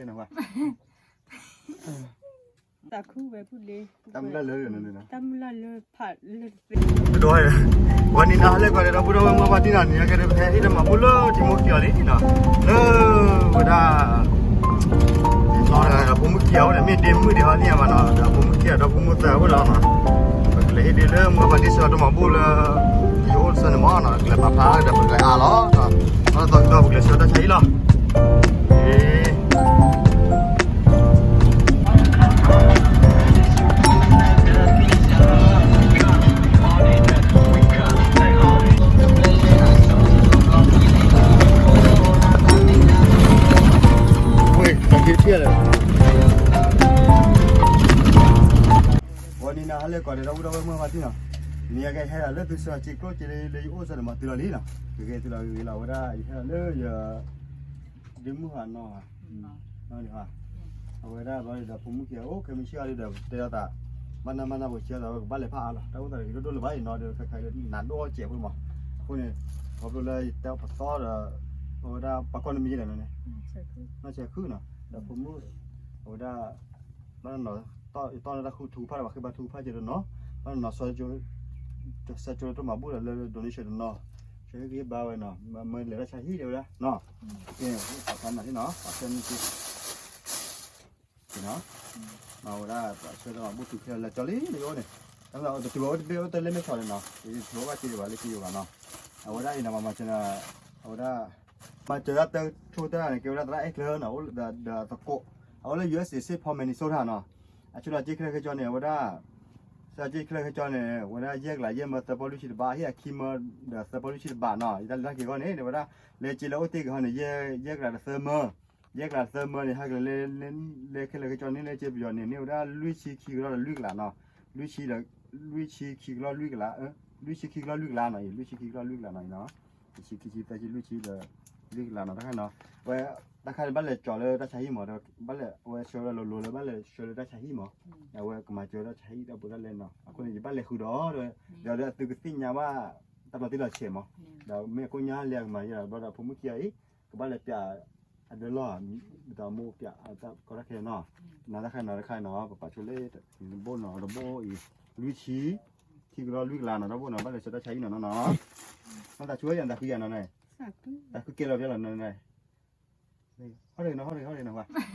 တၢ်မုၢ်လၢ်လၢ တၢ်မုၢ်လၢ်လၢဖးလၢတသ့ ဒီး ဝဲန့ၣ်နၤဟဲလၢကီၢ်ဒီး ဒီပုၢ်ဒီဝဲၢ်မုၢ်ပှၢ်တံၢ်နီၤ နံၤကဲဒီး ပဟဲဟံၣ်တမၤဘူၣ်လၢထံမိၢ်ခံအီၤလံနီၤ, လၢဝဲဒၣ် ဒီးဖိမုၣ်ခံအီၤဝဲန့ၣ် မ့ၢ်ဒ့မုၣ်ဒ့ဟီလံဘၣ်နီၤ, ဒီးဖိမုၣ်ခံအီၤဒီးဖိမုၣ်သၢဝဲလီၤနီၤ, ပကလဲၤဟ့ၣ်ဒ့လၢမုၢ်ပှၢ်တံၢ်ဆၢတမၤဘူၣ်လၢ ယအိၣ်ဆၢန့ၣ်မးနီၤ, ကလဲၤပာ်ဖျါဒီးပကလဲၤအါလီၤ, ဒီးသီကဒီးပကလဲၤဆှၢတၢ်ဆါဟံၣ်လီၤ, ဝဲ တၢ်က့ၤဖျဲၣ်လၢ ဝဲန့ၣ်နၤဟဲလၢကီၢ်ဒီး ဒီပုၢ်ဒီဝဲၢ်မုၢ်ပှၢ်တံၢ်နီၤ, နံၤကဲဟဲဒီးလၢသုဆၢစ့ကျိၣ်စ့လၢယအိၣ်ဆၢန့ၣ်မးတုၤလီၤလံနီၤ, ကဂဲၤတုၤလီၤဂ့ၤဂ့ၤလီၤ အဝဲဒၣ်ယဟဲဒီးလၢယ ဒ့မုၣ်ဟးနီၤ, နီၤဒံးဟါ, အဝဲဒၣ်ဘျီဒီးဖိမုၣ်ခံဂၤအိၣ်ခဲမုၢ်ဆ့ၣ်အီၤဒီးတဲအသး, ဘၣ်နၢ်ဘၣ်နၢ်ပှဲၤဆံအီၤဒီး ကဘၣ်လဲၤဖးအါလီၤ, တၢ်အိၣ်သးတဂ့ၤဒိၣ်ဒိၣ်လၢၤဘၣ်အံၤနီၤဒီး ခဲခါလၢနးဒိၣ်အီၣ်စဲးဖိမး, အဃိန့ၣ် ခီဖျိလၢယတဲပသီဒီး အဝဲဒၣ်ပှၤကီၢ်န့ၣ်မ့ၢ်ယဲလဲၣ်နီၤန့ၣ်, နီၢ်ဆဲးခုနီၤ, ဒီးဖိမုၣ်, အဝဲဒၣ် ဘၣ်နီၤ, ယတီၢ်န့ၢ်တၢ်ဃုထူကဖၣ်ဒီး ဘၣ်ဃ့ဘါထုကဖၣ်က့ၤတနီၤ, ဘၣ်နီၤနီၤ ဆၢကၠိတမၤဘူၣ်ဒီးလၢ donation တနီၤ, ဆၢဂ့ၤဘါဝဲနီၤ, မ့ၢ်လဲၤတၢ်ဆါဟံၣ်ဒီးဝဲဒၣ်နီၤ, ကဲ ပာ်ဖျါနၤန့ၣ်နီၤ, ပာ်ဖျါန့ၣ်က့ နီၤ, အဝဲဒၣ် ဆၢတမၤဘူၣ်ထူခဲလၢာ်ကၠီလံလၢယအိၣ်န့ၣ်, တတုၤဝဲအိၣ်တဘ့ၣ်အိၣ်တလဲမဲဆီးန့ၣ်နီၤ, ယတဘၣ်က့ၤဘၣ်လၢက့ၤယိာ်ဘၣ်နီၤ, အဝဲဒၣ်အံၤနီၤ ပှၤမၤစၢၤနၤ, အဝဲဒၣ် မၤစၢၤဒၣ်တၢ်ဆိၣ်တၢ်န့ၣ် ကဲဝဲဒၣ်သရၣ်အဲၣ်ကျၢၤနီၤ, အိၣ်ဒီးသကိး, အအိၣ်လၢ ယူအက်စ်အေ Saint Paul Minnesota နီၤ, အဆၢဒီးက့ၤခဲလၢာ်ခဲဆ့န့ၣ် အဝဲဒၣ် ဆၢက့ၤခဲလၢာ်ခဲဆ့န့ၣ် အဝဲဒၣ်ယဲၢ်ကလးယဲၢ်မၢသၢပီလွံၢ်ဆံတဘး ဟ့ၣ်အခံမၢဒီးသၢပီလွံၢ်ဆံတဘးနီၤ, ယတၢ်လဲၤတၢ်က့ၤအဂီၢ်န့ၣ် အဝဲဒၣ် လဲၤက့ၤလၢအိၣ်တ့ၢ်က့ၤဟီန့ၣ် ယဲၢ်ကလးဒီးသၢမၢ, ယဲၢ်ကလးဒီးသၢမၢန့ၣ် ဟဲက့ၤလၢ လဲၤခဲလၢာ်ခဲဆ့န့ၣ် လဲၤက့ၤပယီၤန့ၣ် န့ၢ်ဝဲဒၣ်လွံၢ်ဆံခံကလီဒီးလွံၢ်ကလးနီၤ, လွံၢ်ဆံဒီး လွံၢ်ဆံခံကလီလွံၢ်ကလး, လွံၢ်ဆံခံကလီလွံၢ်ကလးနီၤ, လွံၢ်ဆံခံကလီလွံၢ်ကလးနီၤ, ယဆံခံဆံသၢဆံလွံၢ်ဆံဒီး လွံၢ်ကလးနီၤ တခါနီၤ, ဝဲ တခါန့ၣ် ဘၣ်လဲၤကၠီၤလၢတၢ်ဆါဟံၣ်မး ဒီးဘၣ်လဲၤ အဝဲဆှၢဝဲဒၣ်လိၤလိၤလၢဘၣ်လဲၤဆှၢလၢတၢ်ဆါဟံၣ်မး, အဝဲကမၤစၢၤတၢ်ဆါဟံၣ်တၢ်ပူၤတၢ်လဲနီၤ, အဃိန့ၣ် ယဘၣ်လဲၤဃုာ်ဒီး ဒီးအသုကသ့ၣ်ညါဘၣ် တၢ်လီၤတံၢ်လီၤဆဲးမး, ဒီးမ့ၢ်အကိညါလဲၤကမၤယဲဒီး ဘျီဒီးဖိမုၣ်ခံဂၤအံၤ ကဘၣ်လဲၤပျး အဒၢလီၢ် ဒီးမိၢ်ပျး တၢ်ကီတၢ်ခဲနီၤ, နၤတခါနီၤ တခါနီၤ ပပာ်ဆိလၢ တဘိနီၤ တဘိအံၤ လွံၢ်ဆံ ခံကလီလွံၢ်ကလးနီၤ တဘိနီၤ ဘၣ်လဲၤဆှၢတၢ်ဆါဟံၣ်နီၤနီၤနီၤ, မ့ၢ်သးဆူဝဲယၤသးဃုယၤနီၤန့ၣ်, သးဃုကဲလီၤပျဲလီၤနီၤန့ၣ်, ဟီၣ်တဂ့ၤနီၤ ဟီၣ်တဂ့ၤ ဟီၣ်တဂ့ၤနီၤဝဲ, တၢ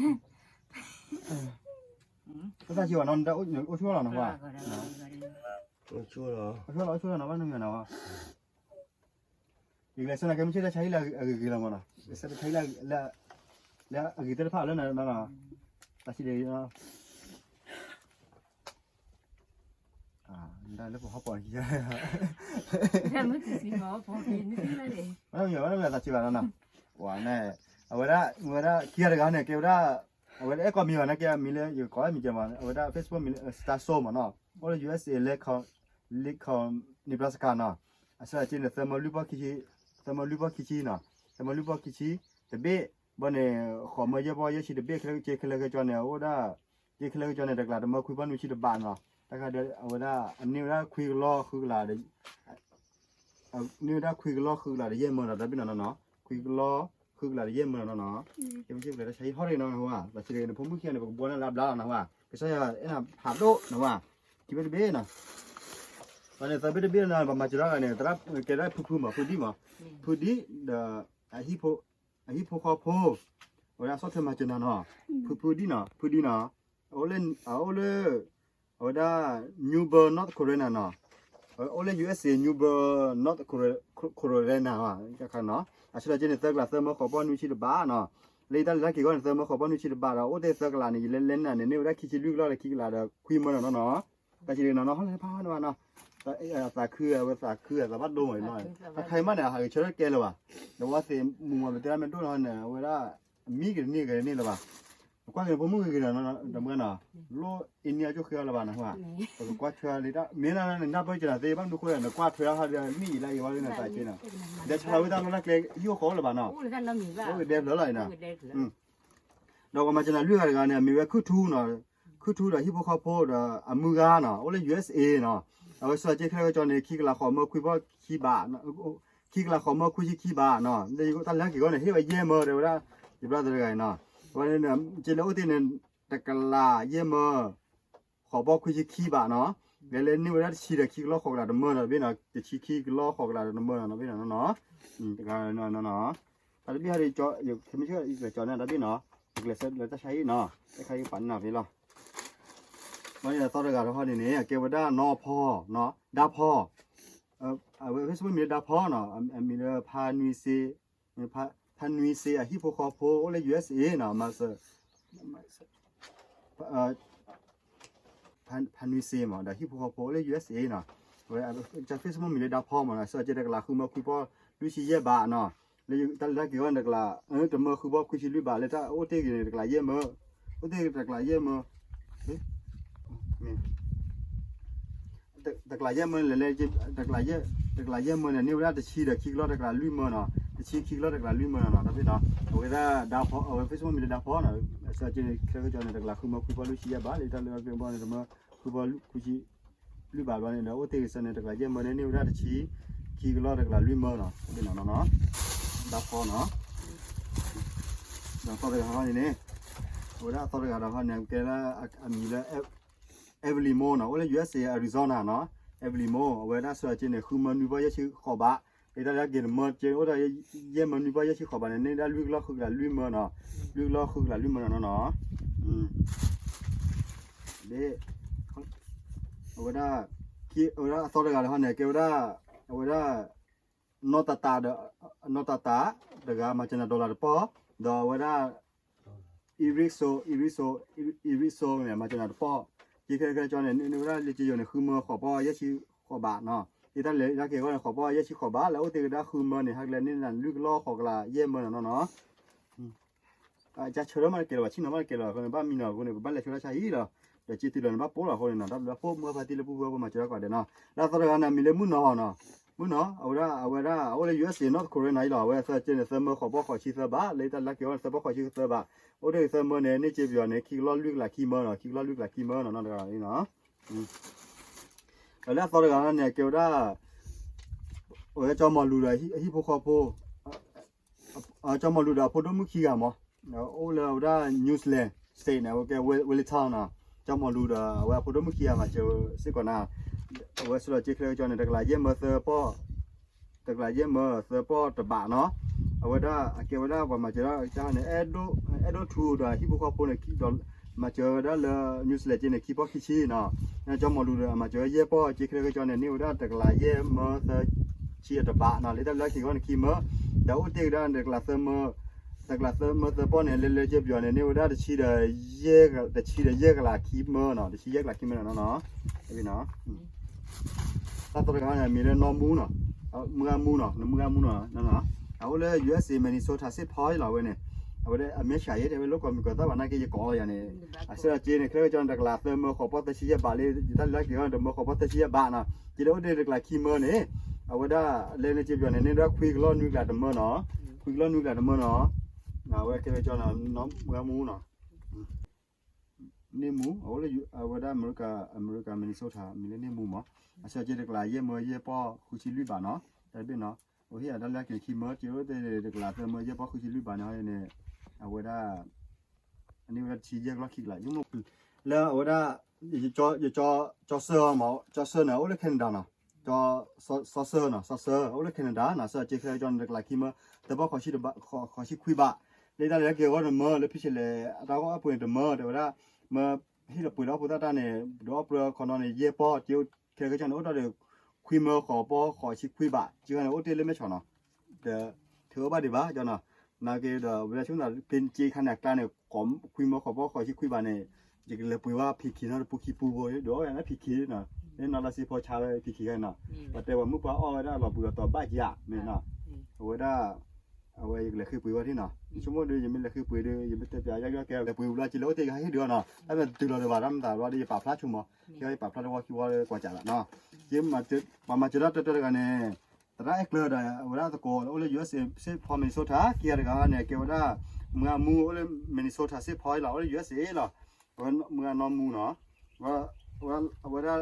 ်ဆါဟံၣ်ဝဲနီၤ အိၣ်ဆိၣ်လီၤနီၤဝဲ, အိၣ်ဆိၣ်လီၤ အိၣ်ဆိၣ်လီၤ အိၣ်ဆိၣ်လီၤနီၤ ဘၣ်နမံၤနီၤဝဲ ယကလဲၤဆှၢနၤကဲမုၢ်ဆ့ၣ်တၢ်ဆါဟံၣ်လၢအဂ့ၤဂ့ၤလီၤမးနီၤ, ကဆှၢတၢ်ဆါဟံၣ်လၢ လၢအဂ့ၤသ့ၣ်တဖၣ်လၢနၤနီၤ, တၢ်ဆံးဒ်, လၢပဟီၣ်ပီၣ်ခံ, ဘၣ်မံၤဘၣ်မံၤသးဆံးဘၣ်နီၤ, ဝဲန့ၣ် အဝဲဒၣ် မ့ၢ်ဝဲဒၣ်ခံဂၤတဂၤန့ၣ် ကဲဝဲဒၣ် အဝဲဒၣ်အဲၣ်ကိးမံၤဘၣ်န့ၣ် ကဲမံၤလၢယကိးမံၤကဲမး အဝဲဒၣ် Facebook မံၤလၢ Star Soul မးနီၤ, အိၣ်လၢ ယူအက်စ်အေ Lincoln Nebraska နီၤ, အဆၢက့န့ၣ် သၢမၢလွံၢ်ပီၢ်ခံဆံ, သၢမၢလွံၢ်ပီၢ်ခံဆံနီၤ, သၢမၢလွံၢ်ပီၢ်ခံဆံ တဘ့ၣ်, ဘၣ်န့ၣ် ဃိးမၢယဲၢ်ပီၢ်ယဲၢ်ဆံတဘ့ၣ် က့ခဲလၢာ်ခဲဆ့န့ၣ် အအိၣ်ဒၣ်, က့ခဲလၢာ်ခဲဆ့န့ၣ် တကလးတမၢခွံပီၢ်နွံဆံတဘးနီၤ, တခါဒီးအဝဲဒၣ် အန့ၢ်ဝဲဒၣ်ခွံကလီဃုကလးဒီး န့ၢ်ဝဲဒၣ်ခွံကလီဃုကလးဒီးယဲၢ်မၢနီၤ တဘ့ၣ်နီၤနီၤ, ခွံကလီဃုကလးဒီးယဲၢ်မၢနီၤနီၤ, ကဲမုၢ်ဆ့ၣ်ကလဲၤတၢ်ဆါဟံၣ်ဟီၣ်တဂ့ၤနီၤဝဲ, ဘၣ်ဆံးတဂ့ၤန့ၣ် ဖိမုၣ်ခံဂၤန့ၣ် ပကဘှီန့ၢ်လၢအဘျါလီၤနီၤဝဲ, ကစၢ်ယွၤအဲၣ်နၤဖးဒိၣ်နီၤဝဲ, ခံဘ့ၣ်တဘ့ၣ်နီၤ, ဘၣ်န့ၣ် သၢဘ့ၣ်တဘ့ၣ်နီၤ ပမၤစၢၤတၢ်ဂၤန့ၣ် သရၣ်ကဲဒၣ်ဖုဖုမး ဖုဒံၣ်မး, ဖုဒံၣ်ဒီး အဟံၣ်ဖိဃီဖိ, အဝဲဒၣ်ဆီၣ်ထွဲမၤစၢၤနၤနီၤ, ဖုဖုဒံၣ်နီၤ ဖုဒံၣ်နီၤ, အအိၣ်လၢ အအိၣ်လၢ အဝဲဒၣ် Newburgh North Carolina နီၤ, အအိၣ်လၢ ယူအက်စ်အေ Newburgh North Carolina တခါနီၤ, အဆၢက့န့ၣ် သၢကလးသၢမၢဃိးပီၢ်နွံဆံတဘးနီၤ, လၢယတၢ်လဲၤတၢ်က့ၤအဂီၢ်န့ၣ် သၢမၢဃိးပီၢ်နွံဆံတဘးဒီး အိၣ်တ့ၢ်သၢကလးန့ၣ် ယလဲၤလဲၤနၤန့ၣ် န့ၢ်ဝဲဒၣ်ခံဆံလွံၢ်ကလီၢ်ဒီးခံကလးဒီးခွံမၢနီၤနီၤနီၤ တၢ်ဆံးတဂ့ၤနီၤနီၤ ဟီၣ်လၢဖးနီၤဘၣ်နီၤ, သးခုဝဲသးခု သးဘၣ်ဒိမးနီၤ, တၢ်ခါအံၤမးန့ၣ် အဟးဂဲၤဆၢထၢၣ်ကဲလၢၤဘၣ်, ဒီးဝဲသ့ၣ်မုၢ်မး ပတဲဒၣ်မ့ၢ်ဒိၣ်နီၤန့ၣ် အဝဲဒၣ် အမံကတန့ၢ်ဂဲၤန့ၢ်လၢၤဘၣ်, နကွၢ်က့ၤနဖိမုၣ်ဂ့ၤဂ့ၤဒီး တမွဲနီၤ, လိၣ်အ့န့ၢ်အကၠိၣ်ဃ့အီၤလၢၤဘၣ်နီၤ, ပကကွၢ်ထွဲအီၤလံတၢ် မ့ၢ်လၢနနၢ်ပၢၢ်က့ၤနၤသ့ ဘၣ်မနုၤဃိလဲၣ် နကွၢ်ထွဲအီၤဟီဒီး မ့ၢ်အံၤလၢအံၤဝဲလၢနသးက့နီၤ, ဒဲးဆါလီၤဝဲတၢ်လီၢ်တၢ်ကျဲ ဟံၣ်အိၣ်ဃီအိၣ်လၢၤဘၣ်နီၤ, အိၣ်ဒဲးဖျၢၣ်လီၤအံၤနီၤ ဒီးပှၤမၤစၢၤနၤလွံၢ်ဂၤတဂၤန့ၣ် အမံၤဝဲခုၣ်ထူနီၤ, ခုၣ်ထူဒီးဟံၣ်ဖိဃီဖိဒီးအမုၢ်ဂၤနီၤ အိၣ်လၢ ယူအက်စ်အေ နီၤ, အဝဲစီၤက့ခဲလၢာ်ကၠီန့ၣ် ခံကလးဃိးမၢခွံဖီၣ်ခံဘး, ခံကလးဃိးမၢခွံဆံခံဘးနီၤ, တၢ်လၢဟဲက့ၤဂီၢ်န့ၣ် ဟ့ၣ်ဝဲယဲၢ်မၢတဲဝဲဒၣ် ယဘျီသၢတဂၤအံၤနီၤ, န့ၣ် က့လၢအိၣ်တ့ၢ်န့ၣ် တကလးယဲၢ်မၢ ဃိးဘီခွံဆံခံဘးနီၤ, လဲၤလဲၤန့ၢ်ဝဲဒၣ်တဆံဒီးခံကလီၢ်ဃိးကလးတမၢနီၤ တဘ့ၣ်နီၤ, တဆံခံကလီၢ်ဃိးကလးတမၢနီၤ တဘ့ၣ်နီၤနီၤ, တၢ်တဘ့ၣ်ဟဲဒီး ယမ့ၢ်ကလဲၤကၠီန့ၣ်တဘ့ၣ်နီၤ, ယကလဲၤဆၢလၢတၢ်ဆါဟံၣ်နီၤ, တၢ်ဆါဟံၣ်ပာ်န့ၢ်နီၤဖဲလီၤ, ဘၣ်န့ၣ်ဒီးသီတဂၤတဟီန့ၣ်န့ၣ် အကဲဝဲဒၣ်နီၢ်ဖီနီၤ, ဒါဖီ အဝဲ Facebook မံၤလၢဒါဖီနီၤ, အမံၤလၢ ဖါနွံစ့ ဖါနွံစ့အဟံၣ်ဖိဃီဖိအိၣ်လၢ ယူၢ်အက်စ် နီၤ, မၤစၢၤ ဖါနွံစ့မး ဒီးဟံၣ်ဖိဃီဖိအိၣ်လၢ ယူၢ်အက်စ် နီၤ, အဝဲ Facebook မံၤလၢဒါဖီမးနီၤ, စၢက့တကလးဃုမၢခွံပီၢ်လွံၢ်ဆံယဲၢ်ဘးနီၤ, လၢတၢ်လဲၤတၢ်က့ၤအဂီၢ်န့ၣ် တကလး တမၢဃုပီၢ်ခွံဆံလွံၢ်ဘး လၢတၢ်အိၣ်တ့ၢ်ဂ့ၤန့ၣ် တကလးယဲၢ်မၢ, အိၣ်တ့ၢ်တကလးယဲၢ်မၢ တကလးယဲၢ်မၢန့ၣ်လဲၤလဲၤ တကလးယဲၢ်မၢန့ၣ် န့ၢ်ဝဲဒၣ်တဆံဒီးခံကလီၢ်တကလးလွံၢ်မၢနီၤ, တဆံခံကလီၢ်တကလးလွံၢ်မၢနီၤနီၤ, တဘ့ၣ်နီၤ, အဝဲဒၣ်ဒါဖီ အဝဲ Facebook မံၤလၢဒါဖီနီၤ, စၢက့ခဲကၠီန့ၣ် တကလးဃုမၢခွံပီၢ်လွံၢ်ဆံယဲၢ်ဘး လၢတၢ်လဲၤတၢ်က့ၤအဂီၢ်န့ၣ် တမၢဃုပီၢ်ခွံဆံလွံၢ်ဘးဘျီန့ၣ်ဒီး အိၣ်တ့ၢ်ဂ့ၤစၢန့ၣ် တကလးယဲၢ်မၢန့ၣ် န့ၢ်ဝဲဒၣ်တဆံ ခံကလီၢ်တကလးလွံၢ်မၢနီၤ, တဘ့ၣ်နီၤနီၤ, ဒါဖီနီၤ, ဒီးသီတဂၤဟီန့ၣ်န့ၣ်, အဝဲဒၣ်အသီတဂၤဒီးဟီန့ၣ် ကဲလၢအမံၤလၢ Evelyn Mo နီၤ, အိၣ်လၢ ယူၢ်အက်စ် Arizona နီၤ, Evelyn Mo အဝဲဒၣ်စၢက့န့ၣ် ဃုမၢနွံပီၢ်ယဲၢ်ဆံဃိးဘး, လၢတၢ်လဲၤတၢ်က့ၤတမၢက့အိၣ်ဒီး ယဲၢ်မၢနွံပီၢ်ယဲၢ်ဆံဃိးဘးန့ၣ် န့ၢ်ဒၣ်လွံၢ်ကလီၢ်ဃုကလးလွံၢ်မၢနီၤ, လွံၢ်ကလီၢ်ဃုကလးလွံၢ်မၢနီၤနီၤ, အဝဲဒၣ် အဝဲဒၣ်အသီတဂၤဒီးဟီန့ၣ် ကဲဝဲဒၣ် အဝဲဒၣ် နီၢ်တၤတၤဒီး နီၢ်တၤတၤတဂၤ မၤစၢၤနၤ dollar တပီၢ်, ဒီးအဝဲဒၣ် Eric So, Eric So, Eric So န့ၣ် မၤစၢၤနၤတပီၢ်, က့ခဲကၠီန့ၣ် န့ၢ်ဝဲဒၣ်လၢက့ယိၤန့ၣ် ဃုမၢဃိးပီၢ်ယဲၢ်ဆံဃိးဘးနီၤ, လၢတၢ်လဲၤတၢ်က့ၤအဂီၢ်န့ၣ် ဃိးပီၢ်ယဲၢ်ဆံဃိးဘး လၢအိၣ်တ့ၢ်ကဒါဃုမၢန့ၣ် ဟဲကလဲၤန့ၢ်နၤလွံၢ်ကလီၢ်ဃိးကလးယဲၢ်မၢနီၤနီၤနီၤ ကၢ်ဆၢထၢၣ်မးတကဲလၢၤဘၣ် ဆ့ၣ်နီၤမးတကဲလၢၤဘၣ် အဃိန့ၣ် ဘၣ်မံနီၤအဃိန့ၣ် ပဘၣ်လဲၤဆူတၢ်ဆါဟံၣ်လီၤ, ဒီးစ့တုၤလီၤန့ၣ် ဘၣ်ပိာ်လီၤအဃိန့ၣ်နီၤ တၢ်ဘျုးဖိမုၢ်ဖါတံၢ်လၢပူၤဖုဖိမၤစၢၤတၢ်ကိးဂၤဒဲးနီၤ, လၢအသီတဂၤန့ၣ် မံၤလၢမုၢ်နီၤနီၤ, မုၢ်နီၤ အဝဲဒၣ် အဝဲဒၣ် အိၣ်လၢ ယူၢ်အက်စ် နီၢ်သကိးရ့နၤအံၤလီၤ, အဝဲသၢက့န့ၣ် သၢမၢဃိးပီၢ်ဃိးဆံသၢဘး လၢတၢ်လၢက့ၤအီၤန့ၣ် သၢပီၢ်ဃိးဆံသၢဘး, အိၣ်တ့ၢ်သၢမၢန့ၣ် န့ၢ်က့ပယီၤန့ၣ် ခံကလီၢ်လွံၢ်ကလးခံမၢနီၤ ခံကလီၢ်လွံၢ်ကလးခံမၢနီၤ နီတဂၤအံၤနီၤ လၢအသီတဂၤန့ၣ် ကဲဝဲဒၣ် အဝဲကၠီမီၤလူၤဒီးအဟံၣ်ဖိဃီဖိ, ကၠီမီၤလူၤဒီးအဖိဒိၣ်မုၣ်ခံဂၤမး, အိၣ်လၢအဝဲဒၣ် Newland State န့ၣ် အဝဲကဲ Wellington နီၤ, ကၠီမီၤလူၤဒီးအဝဲအဖိဒိၣ်မုၣ်ခံဂၤမၤစၢၤစ့ၢ်ကီးနၤ, အဝဲဆူလီၤက့ခဲကၠီန့ၣ် တကလးယဲၢ်မၢသၢပီၢ်, တကလးယဲၢ်မၢသၢပီၢ်တဘးနီၤ, အဝဲဒၣ်အကဲဝဲဒၣ်ပှၤမၤစၢၤဒၣ်ကန့ၣ် အဲၣ်ဒိၣ်ထူဒီးအဟံၣ်ဖိဃီဖိန့ၣ် မၤစၢၤဝဲဒၣ်လၢ Newland က့န့ၣ် ခံပီၢ်ခံဆံနီၤ, ကၠီမီၤလူၤဒီးအမၤစၢၤဝဲယဲၢ်ပီၢ် က့ခဲကၠီန့ၣ် န့ၢ်ဝဲဒၣ်တကလးယဲၢ်မၢသၢဆံအတဘးနီၤ, လၢတၢ်လၢက့ၤဂီၢ်န့ၣ်ခံမၢ, ဒီးအိၣ်တ့ၢ်ဝဲဒၣ်တကလးသၢမၢ, တကလးသၢမၢသၢပီၢ်န့ၣ် လဲၤလဲၤက့ပယီၤန့ၣ် န့ၢ်ဝဲဒၣ်တဆံဒီးယဲၢ်, တဆံဒီးယဲၢ်ကလးခံမၢနီၤ, တဆံယဲၢ်ကလးခံမၢနီၤနီၤ, တၢ်သီတဂၤန့ၣ် မံၤလၢနီၢ်မူနီၤ, မုၢ်ဂၤမူနီၤ, နမုၢ်ဂၤမူနီၤ, အအိၣ်လၢ ယူၢ်အက်စ် Minnesota စ့ၣ်ဖီလီၤဝဲန့ၣ်, အဝဲဒၣ်အမဲာ်ဆှးယဲၢ်တဲဝဲလိၣ်ကိးမံၤကိးသၣ်ဘၣ်နာ်က့ယကိးလီၤယၤန့ၣ်, အဆၢက့န့ၣ် ခဲကၠီန့ၣ် တကလးသၢမၢဃိးပီၢ်သၢဆံယဲၢ်ဘးလၢ ယတၢ်လၢက့ၤဂီၢ်န့ၣ် တမၢဃိးပီၢ်သၢဆံယဲၢ်ဘးနီၤ, က့လၢအိၣ်တ့ၢ်တကလးခံမၢန့ၣ်, အဝဲဒၣ်လဲၤန့ၣ်က့ပယီၤန့ၣ် န့ၢ်ဒၣ်ခွံကလီၢ်နွံကလးတမၢနီၤ, ခွံကလီၢ်နွံကလးတမၢနီၤ, အဝဲခဲကၠီန့ၣ် မုၢ်ဂၤမူနီၤ န့ၢ်မူ အအိၣ်လၢအဝဲဒၣ်အမဲရကၤ အမဲရကၤ Minnesota မံၤလၢန့ၢ်မူမး, အဆၢက့တကလးယဲၢ်မၢယဲၢ်ပီၢ်ဃုဆံလွံၢ်ဘးနီၤ, တၢ်တဘ့ၣ်နီၤ, အိၣ်ဟ့ၣ်အတၢ်လၢက့ၤခံမၢ က့အိၣ်တ့ၢ်တကလးသၢမၢယဲၢ်ပီၢ်ဃုဆံလွံၢ်ဘးန့ၣ်န့ၣ်, အဝဲဒၣ် အန့ၢ်ဝဲဒၣ်တဆံယဲၢ်ကလီၢ်ခံကလး ယမိၢ်, လၢအဝဲဒၣ် ယ ကၠီဆၢမး ကၠီဆၢန့ၣ် အိၣ်လၢ Canada နီၤ, စီၤဆၢနီၤ စီၤဆၢ အိၣ်လၢ Canada နီၤ, ဆၢက့ခဲကၠီန့ၣ် တကလးခံမၢ သၢပီၢ်ဃိးဆံခွံဘး, လၢတၢ်လၢက့ၤဂီၢ်န့ၣ်မၢ လၢဖံၣ်ဆဲးလဲၤ အတၢ်ဂီၢ်အပှ့ၤန့ၣ်တမၢ တဲဝဲဒၣ်, မၢ ဟ့ၣ်လီၤပှ့ၤလီၤဖိသၣ်တၢ်န့ၣ် ဒုးအီၣ်ပြၢခီနီန့ၣ် ယဲၢ်ပီၢ် က့အိၣ်ခဲကၠီန့ၣ် အိၣ်ဒီး ခွံမၢဃိးပီၢ်ဃိးဆံခွံဘး က့ဂီၢ်န့ၣ် အိၣ်တ့ၢ်လၢမဲၢ်ဆီးနီၤ, ဒီး ထုးအိၣ်ဘၣ်ဒံးဘၣ် ကၠီနီၤ, နာ်က့ဒီး ဝဲဒၣ်ဆိကမိၣ်သး က့ခါန့ၣ်အကျါန့ၣ် ခွံမၢဃိးပီၢ်ဃိးဆံခွံဘးန့ၣ်, ယကလဲၤပှ့ၤဝဲဖံးခံနီၤ တပူၤခံပူၤဘိ ဒုးအီၣ်ဝဲဒၣ်ဖံးခံနီၤ, လၢနီၢ်လါစ့ဖီဆါဝဲဖံးခံဂၤနီၤ, ပှၤတဲပှၤမုၣ်ပှၤအီၣ်ဝဲဒၣ်လီၤပှ့ၤလီၤတီၤဘၣ်ကၠး မ့ၢ်နီၤ, အဝဲဒၣ် အဝဲယကလဲၤဃ့ပှ့ၤဝဲဒၣ်နီၤ, ယဆိကမိၣ်ဒီး ယမ့ၢ်လဲၤဃ့ပှ့ၤဒီး ယမ့ၢ်တဲပၠးယီယီကဲ လဲၤပှ့ၤဝံၤလီၤ က့လၢအိၣ်တ့ၢ်ကဟဲဟ့ၣ်ဒုးအီၤနီၤ, တၢ်မ့ၢ်တုၤလီၤဒီးဘၣ် တၢ်မ့ၢ်သးဘျီဒီး ယပာ်ဖျါဆိမး, ယပာ်ဖျါတဝီခံဝီကွၢ်ကၠးလီၤနီၤ, ယ ပှၤမၤစၢၤတၢ်တၢတဂၤန့ၣ် သရၣ်အဲၣ်ကျၢၤဒီး အဝဲဒၣ်သကိးအိၣ်လၢ ယူၢ်အက်စ် စ့ၣ်ဖီ Minnesota ခံဂၤတဂၤန့ၣ် ကဲဝဲဒၣ် မုၢ်ဂၤမူအိၣ်လၢ Minnesota စ့ၣ်ဖီအံၤလီၤ အိၣ်လၢ ယူၢ်အက်စ် လီၤ, မုၢ်ဂၤနီၢ်မူနီၤ, အဝဲဒၣ်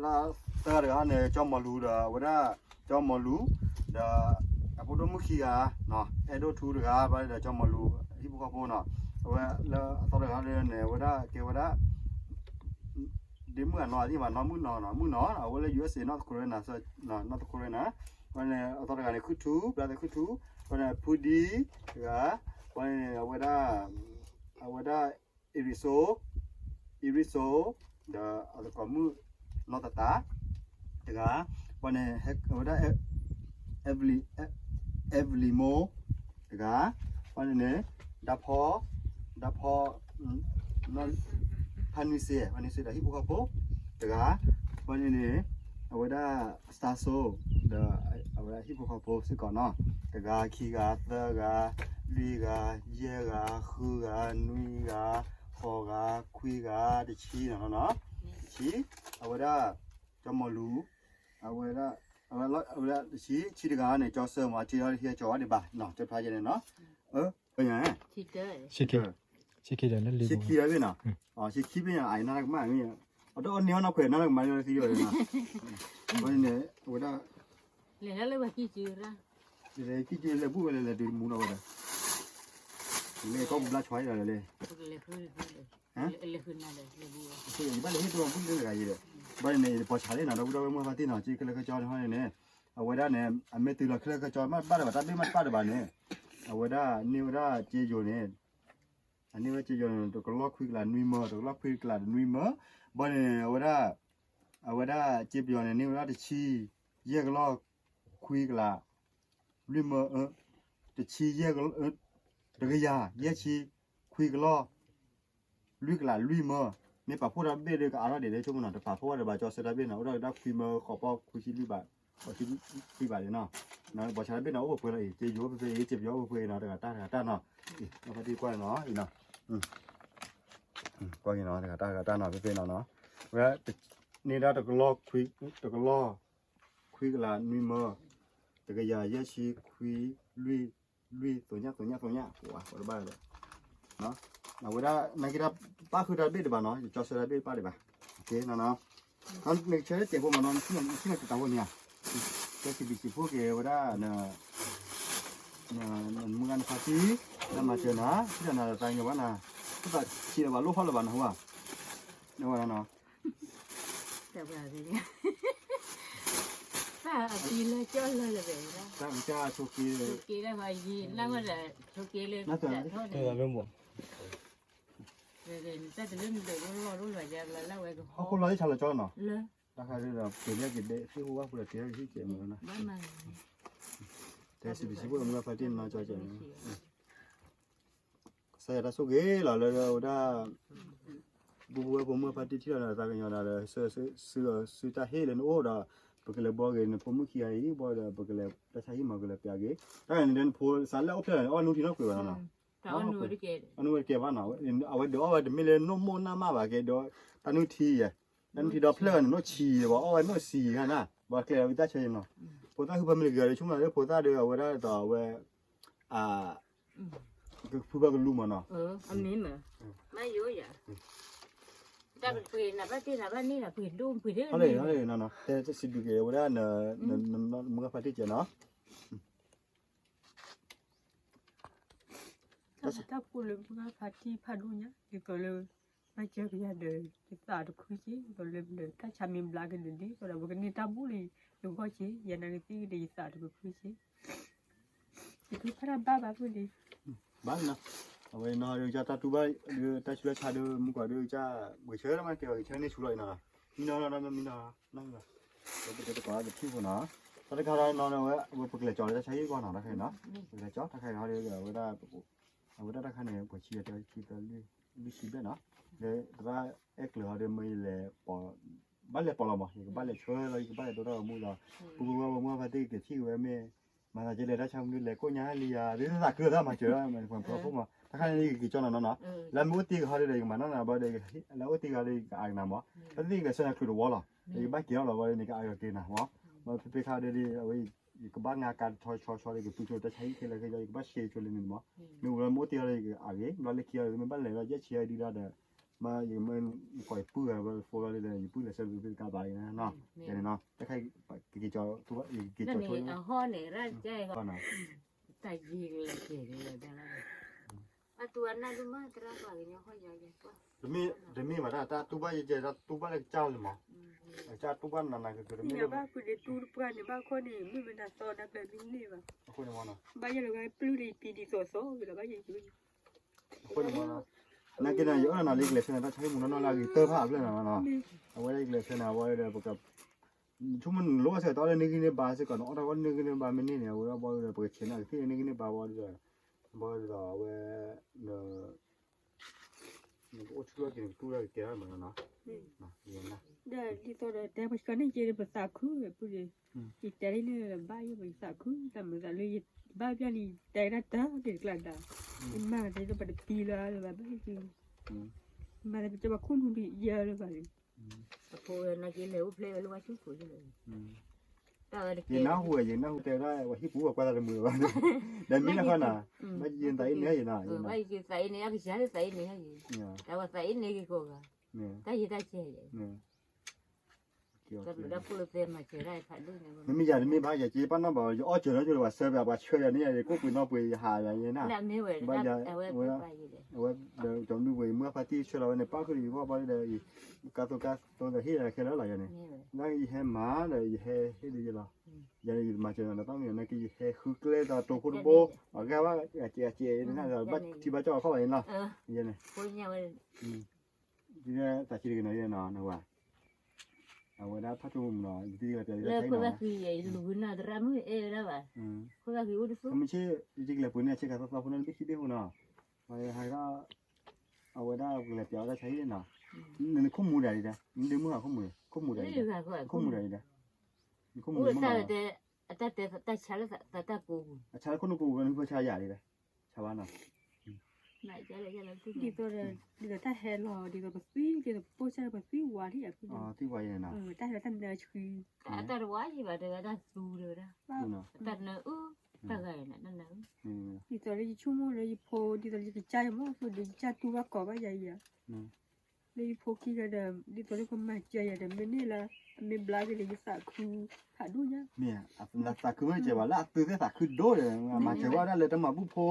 လၢသၢဂၤတဂၤန့ၣ် ကၠီမီၤလူၤဒီး အဝဲဒၣ် ကၠီမီၤလူၤ ဒီး အဖိဒိၣ်မုၣ်ခံဂၤ အဲၣ်ဒိၣ်ထူတဂၤ ဘၣ်ဒီးကၠီမီၤလူၤ ဟံၣ်ဖိဃီဖိနီၤ, အဝဲလၢအသီတဂၤန့ၣ် အဝဲဒၣ်ကဲဝဲဒၣ် ဒ့မုၣ်အနီၢ်သ့ၣ်မး နီၢ်မုၣ်နီၢ်နီၤ မုၣ်နီၢ် အဝဲလၢ ယူၢ်အ့းစ့ North Carolina, North Carolina, အဝဲန့ၣ်အသီတဂၤန့ၣ် ခုၣ်ထူ ဘျါသဲခုၣ်ထူ, အဝဲန့ၣ် ဖူဒံတဂၤ, အဝဲန့ၣ် အဝဲဒၣ် အဝဲဒၣ် အံရံစိ, အံရံစိ, ဒီးအသကိးမုၣ် နီၢ်သတး တဂၤ, အဝဲန့ၣ် အဝဲဒၣ် အဲလံမိၢ် တဂၤ, အဝဲန့ၣ်န့ၣ် ဒၣ်ဖီ, ဒၣ်ဖီ, ဖါနွံစ့, ဖါနွံစ့ဒီးဟံၣ်ဖိဃီဖိ တဂၤ, အဝဲန့ၣ်န့ၣ် အဝဲဒၣ် စတါစိ ဒီးအဝဲဒၣ်ဟံၣ်ဖိဃီဖိစ့ၢ်ကီးနီၤ, တဂၤ ခံဂၤ သၢဂၤ လွံၢ်ဂၤ ယဲၢ်ဂၤ ဃုဂၤ နွံဂၤ ဃိးဂၤ ခွံဂၤ တဆံနီၤနီၤ, တဆံ, အဝဲဒၣ် ကၠီမီၤလူၤ, အဝဲဒၣ် အဝဲဒၣ်တဆံ, ဆံတဂၤန့ၣ် ကၠီစၢမး ဆံဒီးဟဲကၠီဝဲဒံးဘၣ်နီၤ, ကၠီဖျါယဲန့ၣ်နီၤ, အၢ ပညါ ဆံခံ, ဆံခံဒီးလၢလံ ဆံခံဒီးဘ့ၣ်နီၤ, ဆံခံဘ့ၣ်နီၤ အနၢ်ကမၣ်မ့ၢ်, အဒီးအီၣ်န့ၢ်အီၣ်နီၢ်ခွဲး နၢ်ကမၣ်လၢသံဝဲနီၤ, အဝဲန့ၣ် အဝဲဒၣ် လဲၤလၢဝဲကံၢ်ကံၢ်ရၣ်, လဲၤကံၢ်ကံၢ်လဲၤဘူၣ်ဝဲလဲၤလဲၤတုၤမူနီၤဝဲဒီး, လဲၤကီၢ်ပူၤဘျါဆီဝဲဒီးလဲၤ, လဲၤဃုလဲၤဃုလဲၤ, ဟါ, ယဘၣ်လဲၤဟ့ၣ်တၢ်မၤဘူၣ်လၢတဂၤယဲဒီး, ဘၣ်န့ၣ်န့ၣ် ယပိာ်ဆၣ်လံနီၤ ဒီပုၢ်ဒီဝဲၢ်မုၢ်ဖါတံၢ်နီၤ က့ခဲလၢာ်ခဲဆ့န့ၣ်ဟီန့ၣ်န့ၣ်, အဝဲဒၣ်န့ၣ် အမ့ၢ်တုၤလီၤခဲလၢာ်ခဲဆ့မးတဘၣ်တဘၣ် တၢ်ဘ့ၣ်မးတဘၣ်တဘၣ်န့ၣ်, အဝဲဒၣ်န့ၢ်ဝဲဒၣ်စ့ယိၤန့ၣ် အန့ၢ်ဝဲစ့ယိၤန့ၣ် တကလီၢ်ခွံကလးနွံမၢ, တကလီၢ်ခွံကလးတနွံမၢ, ဘၣ်န့ၣ် အဝဲဒၣ်, အဝဲဒၣ်စ့ပယီၤန့ၣ် န့ၢ်ဝဲဒၣ်တဆံ, ယဲၢ်ကလီၢ်ခွံကလး, လွံၢ်မၢ, တဆံယဲၢ်, တကယၤယဲၢ်ဆံ, ခွံကလီၢ်, လွံၢ်ကလးလွံၢ်မၢ, မ့ၢ်ပာ်ဖှိၣ်တၢ်ဘ့ၣ်ဒီးကအါထီၣ်ဒံးလၢဆိကမိၣ်နီၤ, တပာ်ဖှိၣ်ဘၣ်ဒီးဘၣ်ကၠီဆၢတၢ်ဘ့ၣ်နီၤ, အိၣ်ဒီးတၢ်ခွံမၢဃိးပီၢ်ခွံဆံလွံၢ်ဘး ခွံဘးန့ၣ်နီၤ, ပိာ်ဆၣ်တၢ်ဘ့ၣ်နီၤ အိၣ်ပှဲၤပှဲၤလီၤအံၤ, စ့ယိၤအိၣ်ဖဲဖဲအံၤ စ့ပယီၤအိၣ်ဖဲဖဲအံၤနီၤ, တဂၤတၢ်တဂၤတၢ်နီၤ, အဖါတံၢ်ကွၢ်နီၤအံၤနီၤ, ကွၢ်က့ၤနီၤ တဂၤတၢ်တဂၤတၢ်နီၤ ဖဲဖဲနီၤနီၤ, ဝဲ, န့ၢ်ဒၣ်တကလီၢ်ခွံ, တကလီၢ်ခွံကလးနွံမၢ, တကယၤယဲၢ်ဆံခွံ, လွံၢ်, လွံၢ် သိညၣ် သိညၣ် သိညၣ် ပှၤတဘၣ်ဒီး အဝဲဒၣ် နာ်က့တၢ်ပၣ်ဃုာ်တၢ်ဘ့ၣ်ဒံးဘၣ်နီၤ, ယကၠီဆၢတၢ်ဘ့ၣ်တပၣ်ဒံးဘၣ်, နကဆၢတၢ်စဲးဖိမးနီၤ, နထံၣ်နၤတတးဖိန့ၣ်ဧါ, ကဲစံးဘျုးစံးဖှိၣ်က့ၤဝဲဒၣ် နမုၢ်ဂၤနဖါတံၢ်, တၢ်မၤစၢၤနၤ ထံၣ်နၤသးကညီၤဘၣ်နၤ, တဘၣ်ဆံးလၢၤဘၣ် လိၣ်ထီၣ်လၢၤဘၣ်နဟူဧါ, နဝဲနီၤ တၢ်အပံလၢကၠီလၢလၢဘဲၣ်, တၢ်ကၢ်ထိက့, ထိက့လၢယံၤ နဝဲဒီး ထိက့လၢ တၢ်တလၢမုၢ်ဒိၣ်လီၢ်ဒိၣ်လီၢ်ယၤလၢလၢဝဲကဟီ, ဟီၣ်ခိၣ်လီၤယဆၢလီၤကၠီနီၤ, လၢ တၢ်ခါဒ်ဒီး ပှ့ၤလၢက့ၤဒဲး သ့ၣ်ဟူဘၣ်ဖိဒီး က့ၤဟဲက့ၤကဲးမးနီၤ, တဲစံးဘျုးစံးဖှိၣ်လၢမုၢ်ဂၤဖါတံၢ်နီၤကၠီကဲး ကစၢ်ယွၤတၢ်ဆိၣ်ဂ့ၤလီၤလၢဝဲဒၣ် ပုၢ်ဝဲၢ်ဖိမုၢ်ဖါတံၢ်ထံၣ်လီၤဒီးသးကညီၤဒီး စုတၢ်ဟ့ၣ်လၢနအိၣ်ဒီး ပကလဲၤဘှီက့ၤနဖိမုၣ်ခံဂၤအံၤဘၣ်ဒီး ပကလဲၤတၢ်ဆါဟံၣ်မး ကလဲၤပျးက့ၤ တၢ်န့ၣ်ဒီးနဖိသးလၢအအိၣ်ဖျဲၣ်လီၤန့ၣ် အီၣ်နုၢ်ထံနီၣ်ကွံာ်ဘၣ်နီၤ, အီၣ်နုၢ်တကဲဘၣ်နီၤ, အဝဲဒုးအီၣ်ဝဲတမ့ၢ်လၢနီၢ်မိၢ်နၢ်မၢ်ဘၣ်ကဲဒီး တၢ်နုၢ်ထံယဲၢ်, တၢ်နုၢ်ထံဒီးဖျဲၣ်ဂၤန့ၣ် နီၢ်ဆံးယဲၢ်ဘၣ် အီၣ်ဝဲနီၢ်ဆံးဂၤန့ၣ် ဘၣ်ကျဲဝဲတၢ်ဆါဟံၣ်နီၤ, ဖိသၣ်ဃုဖၢမုၢ်လၢကဂၤဒီး ဆိကမိၣ်လၢဖိသၣ်ဒီးအဝဲဒၣ်ဒီးအဝဲ ကဖုဘၣ်ကလူမးနီၤ, တၢ်ပှ့ၤနဘၣ်တ့ၢ်နဘၣ်န့ၣ်ဒီးပှ့ၤဒိၣ်ပှ့ၤဒၣ်, တဲစံးဘျုးက့ၤဝဲဒၣ် မုၢ်ဂၤဖါတံၢ်ကဲနီၤ, တၢ်စံးတၢ်ဖှိၣ်လၢမုၢ်ဂၤဖါတံၢ်ဖးဒိၣ်ညါ ယကလၢ မၤစၢၤကယၤဒီး ယသးတခုက့ၤ ယကလၢမနုၤတၢ်ဆါမ့ၢ်ဘျါက့ၤဒီး ယကဒီးပကန့ၢ်တၢ်ဘူၣ်လံ ယဂီၢ်က့ၤ ယနာ်ကသံၣ်က့ၤဒီး ယသးတခုခုက့ၤ ယကဖးတၢ်ဘၣ်ဘၣ်ဖုၣ်လံ, ဘၣ်နီၤ, အဝဲနီၤဒီး ကစၢ်တၢ်တူၢ်ဘၣ်ဒီး တၢ်ဆူးတၢ်ဆါဒီး မုၢ်ကွၢ်ဒီး ကစၢ် ပကဆၢမးကဲဘၣ် ကဆၢန့ၢ်ဆူလီၤအံၤနီၤ, မံနီၤနီၤ မံနီၤနီၤ, ပတဲတကိးလၢပထံၣ်ဖိနီၤ, တၢ်တခါဒီးနီၤ အဝဲပကလဲၤကၠီလၢတၢ်ဆါဟံၣ်ဂီၢ်နီၤ တခါနီၤ, ပကလဲၤကၠီတခါအံၤဒီး အဝဲဒၣ် အဝဲဒၣ်တၢ်ခါန့ၣ် ပှဲၤဆံယဲၢ် တဆံသၢ လွံၢ်ဆံဘျဲၣ်နီၤ, ဒီးသရၣ်အဲၣ်ကျၢၤဟီဒီး မ့ၢ်လဲၤပိာ် ဘၣ်လဲၤပိာ်လီၤမး ယကဘၣ်လဲၤဆှၢလီၤ ယကဘၣ်လဲၤဒိတၢ်ဂီၤမူလီၤ, ပူၤပူၤဝဲပမုၢ်ဖါတံၢ်က့ၤထံၣ်ဝဲမ့ၢ် မၤသးကဲလဲၤတၢ်ဆါမနုၤလဲၤကိးညါလံယၤ ဒ်သးခုသးမၤစၢၤလီၤ မၤဖိမး တၢ်ခါန့ၣ်ယက့ၤကၠီနီၤနီၤနီၤ, လၢမ့ၢ်အိၣ်တ့ၢ်ကဟီဒီး ယကမၤနီၣ်နၤဘၣ်ဒီး လၢအိၣ်တ့ၢ်ကဟီဒီး ယကအါကနၤမး, ဖါတံၢ်ကလဲၤဆှၢနၤချုးတဝီလီၤ, ယကဘၣ်က့ၤထီၣ်လီၤဘၣ်ဒီး နကအါကက့ၤနၤမး, မ့ၢ်ဖဲဖဲခါဒီး အဝဲ ယကဘၣ်ငါကါတဆီဆီဆီဒီး ယကပူၤဆိတၢ်ဆါဟံၣ်ခဲလၢာ်ခဲဆ့ ယကဘၣ်ရှဲဆိလၢန့ၣ်မး, မ့ၢ်ဝဲလၢမ့ၢ်အိၣ်တ့ၢ်ကဟီဒီး ယကအါဂ့ၤ ဘျီလၢခံဂီၤဒီး မ့ၢ်ဘၣ်လဲၤဒီး ယဲၢ်ဆံဂၤဒုဒၣ်ဒီး မ့ၢ်ယကမ့ၢ်ကွၢ်ယပုၢ်ဂၤဘၣ် ဖိဂၤဒီး ယပုၢ်လဲၤဆှၢဘၣ်ဖဲတကးဘၣ်အံၤနီၤ, ယဲန့ၣ်နီၤ တခါ ကက့ၤကၠီ ယကက့ၤကၠီဆိ တၢ်ယ့ၢ်ကလဲၤကဲၤကလဲၤဒၣ်လီၤ, တမ့ၢ်ဘၣ်တၢ်တူၢ်ဘၣ်ယဲကဲ တၢ်တူၢ်ဘၣ်လၢကစၢ်လၢမး, ကစၢ်တူၢ်ဘၣ်နးနးကကတမ့ၢ်လၢ ဘၣ်ဃုာ်န့ၣ်တူၢ်တပှၢ်န့ၣ် ဘၣ်ခီန့ၣ် မ့ၢ်မတၤသီနကျၢၤမ့ၢ်န့ၢ်ဘၣ်, အဃိန့ၣ်မးနီၤ ဘၣ်ယဲလီၤဂၤပျုၢ်န့ၣ် ယပံၤဒ်သိးသိးဝံၤလီၤဘၣ်ယဲ အဃိန့ၣ်မးနီၤ နာ်က့န့ၣ် ယအၢၣ်လီၤနၤလၢကလဲၤဆၢန့ၣ် တၢ်ဆါဟံၣ်မူနီၢ်နီၢ်လၢအဂ့ၤတၢ်ဖးအဖျၢၣ်န့ၣ်မးနီၤ, အဝဲဒၣ်ယကလဲၤဆၢန့ၣ် အဝဲဒီးပက ဆိကမိၣ်နလိၣ်ဘၣ်စ့ၢ်ကီးတၢ်အီၣ်တၢ်အီန့ၢ်ဂံၢ်န့ၢ်ဘါစ့ၢ်ကီး နအီၣ်တၢ်အီၣ်န့ၢ်ဂံၢ်န့ၢ်ဘါမ့ၢ်န့ၢ်န့ၣ် အဝဲဒၣ်ဘီဒီးပကဆဲးန့ၢ်ကသံၣ်န့ၢ်ဂံၢ်န့ၢ်ဘါဘီဒီး ဘီဒီးအဝဲ နကအိၣ်ဆူၣ်ထီၣ်က့ၤ နကတူၢ်တၢ်ကကဲထီၣ်မးနီၤ, ဒီးဒ်သိးဒီးတဲပှၤဆှၢန့ၢ်က့ၤပသးခုဝဲပုၢ်ဒီး ယတဲဒ်န့ၣ်လၢဘၣ်ယိၣ်ပယသးခု တၢ်မုာ်သးလၢယဘၣ်ပျၢ်န့ၣ် ယတဲဒၣ်တၢ်န့ၣ်တကျါဒါ ယမၤကတဲဒီးပတပံၤလၢၤလၢၤဘၣ်ဘၣ်ယိၣ်က့ၤ မၤလၢပကဘၣ်ခိၣ်နူာ်ဒ်ယဲလၢၤဘၣ်လံ အဖိဝဲနာ်က့လဲၤအိၣ်ဖျဲၣ်ဝဲလၢဝါဆူၣ်ခိၣ်လၢ ယနၢ်ဟူဝဲ ယနၢ်ဟူတဲဝဲဒၣ် ပှၤဟံၣ်ပူၤပှၤကွၢ်သးတမုာ်ဘၣ်, ဒီးမ့ၢ်လၢဃီနၤ, ဘၣ်ယယသးအ့ၣ်န့ၢ်ယနၤ, ယသးအ့ၣ်န့ၢ်အကစၢ်လၢသးအ့ၣ်န့ၢ်ယၤ, တၢ်ဝဲသးအ့ၣ်န့ၢ်က့ၤကိးဂၤ, တၢ်ယံၤတၢ်စဲးယဲ, တၢ်ဘျုးတၢ်ဖှိၣ်လၢသဲမၤစၢၤဒၣ်ဖးဒိၣ်န့ၣ်, မ့မ့ၢ်ယၤတမ့ၢ်ဘၣ် ယက့ၤပာ်နီၣ်ဘၣ် ယအီၣ်စၢၤနီၢ်ကၠိလၢပှၤဆှၢပှၤဆှၢယၤန့ၢ်ယၤ ယကိၣ်ပှ့ၤနီၣ်ပှ့ၤယဟးယၤယဲနၤ, အဝဲဒီးကၠီမနုၤပှ့ၤ မုၢ်အဖါတံၢ်ဆှၢလီၤဝဲန့ၣ် ပာ်ဃုာ်ဒီးယဂီၢ်ဘၣ်ဒီး ကါသိကါသိဒီးဟ့ၣ်ယၤခဲလၢာ်လီၤယၤန့ၣ်, လၢယဟဲမၤဒီးယဟဲဟ့ၣ်ဒ်ယဲလီၤ, ယၤန့ၣ် ယတမၤစၢၤနၤဒီးတၢ်မ့ၢ်နာ်က့ ယဟဲဃုကျဲသးတိၤဖိတဘိ, အဂၤဘၣ် အကဲအကဲ နထံၣ်ဘၣ်ကၠီအခီၣ်ဘၣ်န့ၣ်လီၤ, ယဲန့ၣ်, တၢ်ဆံးတက့ၤနီၤယဲနီၤ နဝၤ, အဝဲဒၣ်ဖးထူမနီၤ ယတံၤလီၤပျးလၢတၢ်ဆံးနီၤ, လူၤကနၣ်သရၣ်မုၣ်အဲၣ်ဝဲဒၣ်ဘၣ်, ခိၣ်ဘၣ်က့ၤအိၣ်တသူ, မုၢ်ဆ့ၣ် ယကလဲၤပှ့ၤန့ၣ် ဆ့ကၤသီသီဖိန့ၣ် ဘ့ၣ်ခံဘ့ၣ်ဖိနီၤ, ဟး အဝဲဒၣ်ပကလဲၤပျးဝဲဒၣ်ဆါဟံၣ်နီၤ, နခိၣ်မူဒၣ်ဒံးဒၣ် နဒ့မုၣ်ဟးခိၣ်မူ, ခိၣ်မူဒၣ်ဒံးဒၣ်, ခိၣ်မူဒၣ်ဒံးဒၣ်, နခိၣ်မူမနီၤ, အဆါလၢခိၣ်နကိးပူၤ နဖၢဆါယၤဒံးဒၣ်, ဆါဘၣ်နီၤ, ဒ်သိးဒီး ဒ်သိးတၢ်ဟဲလီၤ ဒ်သိးပသွံၣ် ဒ်သိးပပိၢ်ဆၢပသွံၣ်ဝါထံၣ်ယၤဖုၣ်န့ၣ်, သွံၣ်ဝါယဲနီၤ, တၢ်ဟဲလီၤတၢ်နၢဆှံ, တၢ်တဝါယံၤဘၣ်တဲဝဲဒၣ်သူတဲဝဲဒၣ်, တၢ်နၢအုၣ်, တၢ်ဂၤယဲနီၤ တၢ်နၢအုၣ်, ဒ်သိးလၢယဆိကမိၣ်လၢယဖိ ဒ်သိးလၢယကစၢ်ယမိၢ်ဖိဒီး ယကစၢ်တူၢ်ဘၣ်ကီးဘၣ်ယၤယၤ လၢယဖိခံဂၤဒီး ဒ်သိးလၢကမၤစၢၤယၤဒီး မ့ၢ်န့ၢ်လၢ အမ့ၢ်ဘျါက့ၤဒီး ယသးခုဖးဒိၣ်ညါ, မ့ၢ်သးခုမ့ၢ်စၢၤဘၣ် လၢအသုသ့ၣ်သးခုဒိၣ်ဒီး မၤစၢၤဝဲဒၣ်လၢတၢ်မၤဘူၣ်ဖိ,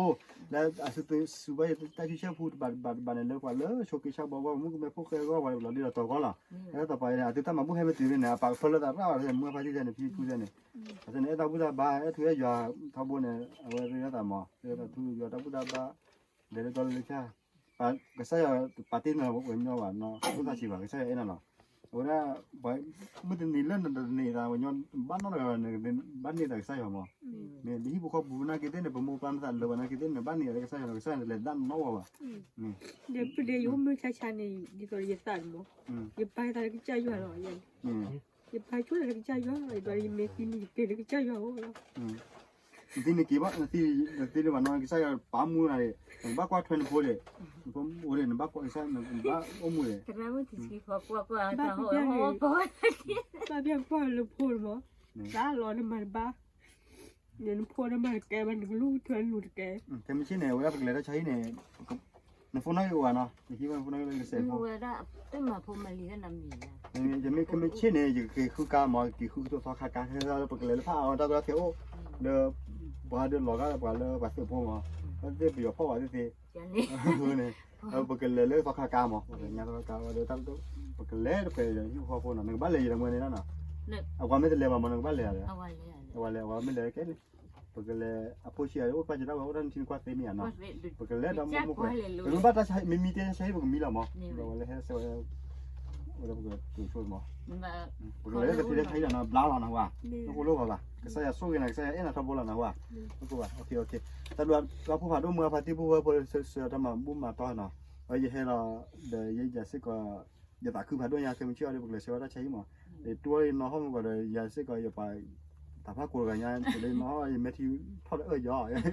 လၢအသုသုဘၣ်ယတၢ်ဆူၣ်ဆဲၣ်ဖိတဘးတဘးတဘးန့ၣ် လၢပှၤလၢဆိးက့ဆၣ်ဘီဘီ မုၣ်ကမဲဖိဃဲဂီၢ် ပှၤလီၤဒ်လီၤတီၤကီလီၤ, လၢတၢ်ပှၤအံၤန့ၣ် အသုတၢ်မၤဘူၣ်ဟဲမ့ၢ်တုၤန့ၣ် အပာ်ကဖၢလၢသးရၣ်ဝဲ မုၢ်ဖါတံၢ်န့ၣ် ဖံဖုန့ၣ်, အသုန့ၣ်အဲၣ်တၢ်ဘူၣ်တၢ်ဘါ အဲၣ်ထူအဲၣ်ယွၤထီဘိန့ၣ် အဝဲရ့လိာ်သးမး ရ့လိာ်သးထူယွၤတၢ်ဘူၣ်တၢ်ဘါ လဲၤလၢတီလၢဆၣ်, ကစၢ်ယွၤပာ်တ့ၢ်နၤဝဲညီဘၣ်နီၤ အိၣ်သးဆံးဘၣ် ကစၢ်ယွၤအဲၣ်နၤလီၤ. အဝဲဒၣ် မုၢ်တနံၤလၢနတန့ၢ်သးဝဲညီ ဘၣ်နီတဂၤ ဘၣ်န့ၢ်သးကစၢ်ယွၤမး, မ့ၢ်ပဟံၣ်ဖိဃီဖိပူၤနာ်က့သ့ၣ်န့ၣ် ပမိၢ်ပၢ်မ့ၢ်သးလၢၤဘၣ်နာ်က့သ့ၣ်န့ၣ် ဘၣ်န့ၢ်သးလၢကစၢ်ယွၤလီၤ ကစၢ်ယွၤန့ၣ်တလဲၤဒၣ်နီတဝီဘၣ်, ဒီးဖုဒဲးယအိၣ်မုာ်ဆါဆါန့ၣ် ဒ်သိးယသးမး, ယပာ်သးလၢကစၢ်ယွၤလီၤ, ယပာ်ဆိလၢကစၢ်ယွၤလီၤ ယဒိးယမ့ၢ်သံန့ၣ် ယက့ၤလၢကစၢ်ယွၤအအိၣ်လီၤ. နသံနက့ၤဘၣ် နသံနသ့လၢဘၣ်နီၤ ကစၢ်ယွၤပာ်မူနၤန့ၣ် နကဘၣ်ကွၢ်ထွဲနဖိဒီး နဖိအိၣ်ဒီး နဘၣ်ကွၢ်ကစၢ် နဘၣ်အိၣ်မူဒီး ဘၣ်ပျၢ်ကွၢ်လၢဖိမး သးလီၤနမၤတဘၣ် နဖိနမၤတကဲဘၣ် နကလူၢ်ထွဲလူၤတကဲ ခဲမုၢ်ဆ့ၣ်န့ၣ် အဝဲဒၣ်ပကလဲၤတၢ်ဆါဟံၣ်န့ၣ် နဖိနီၣ်ဂံၢ်အိၣ်ဧါနီၤ နဟံၣ်ဝဲနဖိနီၣ်ဂံၢ်လၢကစဲးဖိ ယမ့ၢ်ခဲမုၢ်ဆ့ၣ်န့ၣ် ယကက့ၤဃုကါမး က့ၤဃုကသိးသီခါကါ ဟဲလၢပကလဲၤလၢဖးအီၤတၢ်ကီတၢ်ခဲအိၣ် လၢ ပှၤဒုးလီၤဂာ်ပှၤလၢပှၤသုးဖိမး ပသ့ၣ်ပယီၤဖီၣ်ဝဲသ့ၣ်သ့ၣ် န့ၣ် ပကလဲၤလၢသီခါကါမး ပကညါသီခါကါဝဲဒီး ပကလဲၤတဖဲဟံၣ်ဖိဃီဖိနီၤ နကဘၣ်လဲၤယံၤတမုၢ်န့ၣ်နီၤ အဝၤမ့ၢ်တလဲၤဘၣ်မး နကဘၣ်လဲၤဧါ အဝၤလဲၤ အဝၤမ့ၢ်လဲၤကဲန့ၣ် ပကလဲၤအဖိဆံးအအိၣ်ပၢ်ကဒါဝဲအိၣ်တၢ်နထံနကွၢ်သ့မ့ၢ်ဧါနီၤ ပကလဲၤဒီးမိၢ်မိၢ်ခွဲး ပကဘၣ်တၢ်ဆါဟံၣ် မ့မ့ၢ်တဲဆါဟံၣ်ပကမံလီၤမး ဒီးဝဲလၢဟဲဆဲးဝဲ ဝဲဒီးပကတိၤဆိမး ပကလဲၤတသ့တၢ်ဆါဟံၣ်လီၤနီၤ ဘျါလီၤနဝၤ နအိၣ်လၢဂီၤဘၣ် ကစၢ်ယွၤဆိၣ်ဂ့ၤနၤ ကစၢ်ယွၤအဲၣ်နၤထီဘိလီၤနဝၤ နအိၣ်ဘၣ် တၢ်ဘျုးတၢ်ဖှိၣ်ဖးဒိၣ်မုၢ်အဖါတံၢ်ဖိဝဲဖိလၢဆၢတၢ်မၤဘူၣ်မၤတီၢ်နီၤ အယဟဲလီၤ ဒီးယဲယၤစ့ၢ်ကီး ယသးခုဖးဒိၣ်ညါ ခဲမုၢ်ဆ့ၣ်အီၤဒီး ပကလဲၤဆဲးဝဲတၢ်ဆါဟံၣ်မး ယတူၢ်အီၤယနီၢ်ဟီၣ်မ့ၢ်ကီးဒီး ယၤစ့ၢ်ကီး ယပှၤတၢ်ဖးကိးတဂၤညါ ယလၢနီၢ်ဟီၣ် ယမဲာ်ထံထီၣ်ဒီးအၢၣ်ယီၤ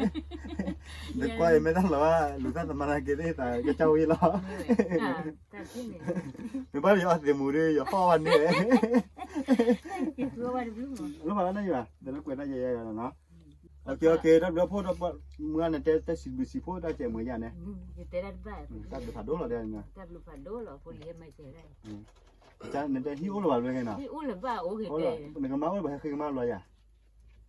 နကွၢ်ယမဲာ်တၢ်လီၤ လူၤသၣ်သမါနာ်က့သ့ၣ်သးကစၢ်ဝံၤလီၤ နဘၣ်ယအီၣ်သ့ၣ်မူၤဒီး ယဟီၣ်ဘၣ်န့ၣ် လိၣ်ဘၣ်လၢန့ၣ်ယွၤ ဒီးလၢကွဲးတၢ်ယဲယဲယဲနီၤ တၢ်ဘျုးဖှိၣ်ဒီး မုၢ်အါန့ၣ်တဲတၢ်စံးဘျုးစံးဖှိၣ်တၢ်စဲးမုာ်ယါန့ၣ် တၢ်ဘျုးဖးဒိၣ်လီၤဒဲး နတဲဟံၣ်အိၣ်လၢၤဘၣ်လၢကဲနီၤ နကမၢ်အိၣ်လၢၤဘၣ် ဟဲဃ့ကမၢ်လီၤယၤ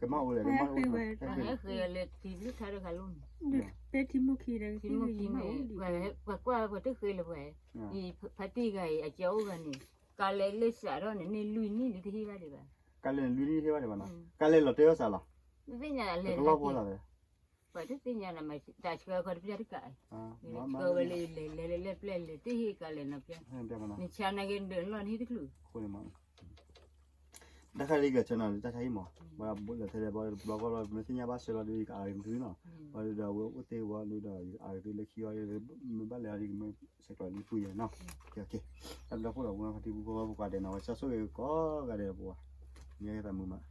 ကမၣ်အိၣ်လဲၣ်, ကမၣ်အိၣ်, ဟဲဃ့ဝဲတၢ်ဟဲဃ့လၢထံဘျုးခါတခါလိၣ်န့ၣ်, ပဲထံမိၢ်ခံဒီး ထံမိၢ်ခံန့ၣ်, ပှၤကွၢ်ပှၤတဃ့လၢၤပှၤ, ဖါတံၢ်ဂၤအံၤ အကၠီအိၣ်ဂၤန့ၣ်, ကလဲၤလၢစးထီၣ်န့ၣ် န့ၢ်လွံၢ်နံၣ်ဒုးတဟ့ၣ်ဘၣ်ဒံးဘၣ်, ကလဲၤလွံၢ်နံၣ်ဟ့ၣ်ဘၣ်ဒံးဘၣ်နီၤ, ကလဲၤလီၤတဲာ်အီၣ်စးလီၤ, သ့ၣ်ညါလဲၤလီၤ, ပှၤတသ့ၣ်ညါလီၤ, တၢ်ဆှၢခီတပျၢ်တကး, ဆှၢဝဲလၢလဲၤလဲၤလဲၤပျဲလဲၤတဟ့ၣ်ကလဲၤနီၤပျဲ, နဆါနာ်က့ဒၢးလီၢ်နဟံၣ်တချုး, တၢ်ခါလံကလဲၤဆၢနီၤ တၢ်ဆါဟံၣ်မး, ဘၣ်ဘိးလဲၤထဲလဲၣ်ဘီတဘျီဃီလီၤ မ့ၢ်သ့ၣ်ညါဘၣ်ဆၢလီၤဒီး ယကအါဂ့ၤသုနီၤ, ဘၣ်ဒီးအဝဲအိၣ်သ့ဝဲဒီး ယကအါဂ့ၤသုလၢခံအီၤဒီး မ့ၢ်ဘၣ်လဲၤအီၤဒီး ကမ့ၢ်ဆဲးကျိးလံဖူယဲနီၤ, တၢ်ဘျီဖိလီၤ ပှၤဖါတံၢ်ပူဖိဝဲပကွၢ်ဒဲးနီၤ ဝဲကၠီဆိၣ်ဂ့ၤကိးဂၤဒဲးပှၤ, မ့ၢ်သးမုာ်မး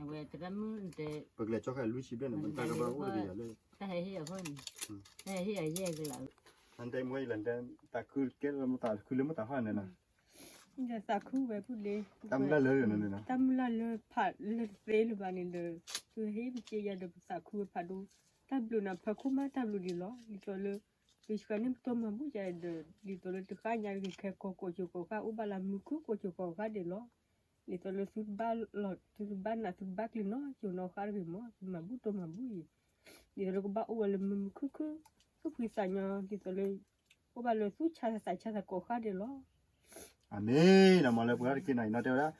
အဝဲတရၣ်မုၣ်တဲ, ပကလဲၤကၠီဃဲလွံၢ်ဆံဘျဲၣ်န့ၣ် ပတၢ်ကဘၣ်အိၣ်တဂ့ၤယၤလၢ, တၢ်ဟဲဟ့ၣ်အဃိန့ၣ်, တၢ်ဟဲဟ့ၣ်အယဲၢ်ကလး, အတဲမ့ၢ်လၢတၢ်ခုကဲလၢမတၤခုလၢမတၤဟီန့ၣ်နီၤ, ဒီးသးခုဝဲဖုလ့, တၢ်မုၢ်လၢ်လၢ, တၢ်မုၢ်လၢ်လၢဖးလၢတသ့လၢၤဘၣ်န့ၣ်ဒီး, သုဟ့ၣ်ပစ့ယၤဒီးပသးခုဝဲဖးဒိၣ်, တၢ်ဘျုးနၤဖးခိၣ်မးတၢ်ဘျုးဒံးလီၤ, ဒ်သိးလၢ, ပဆှၢန့ၢ်ပတိၢ်မၤဘူၣ်ယၤဒီး ဒ်သိးလၢတဃၣ်ညါဂ့ၤခဲကိးကိးစိၤကိးဃၣ်အိၣ်ဘၣ်လၢမုၢ်ခုၣ်ကိးစိၤကိးဃၣ်ဒံးလီၤ. ဒ်သိးလၢသုတဘၣ်လီၤ သုတဘၣ်နးသုတဘၣ်ကျံၤနီတစိၤနီတဃၣ်တဂ့ၤမး သုမၤဘူၣ်တိၢ်မၤဘူၣ်အံၤ, ဒ်သိးလၢကဘၣ်အိၣ်ဝဲလၢမုၢ်မုၢ်ခုၣ်ခုၣ်, သူၣ်ဖှံသးညီ ဒ်သိးလၢ, အိၣ်ဘၣ်လၢသူၣ်ဆါသးဆါသးကိးဃၣ်ဒံးလီၤ. အမ့ၢ်ဒီးမ့ၢ်လၢပှၤတက့ၢ်နီၤ ယနီၢ်တဲဝဲဒၣ်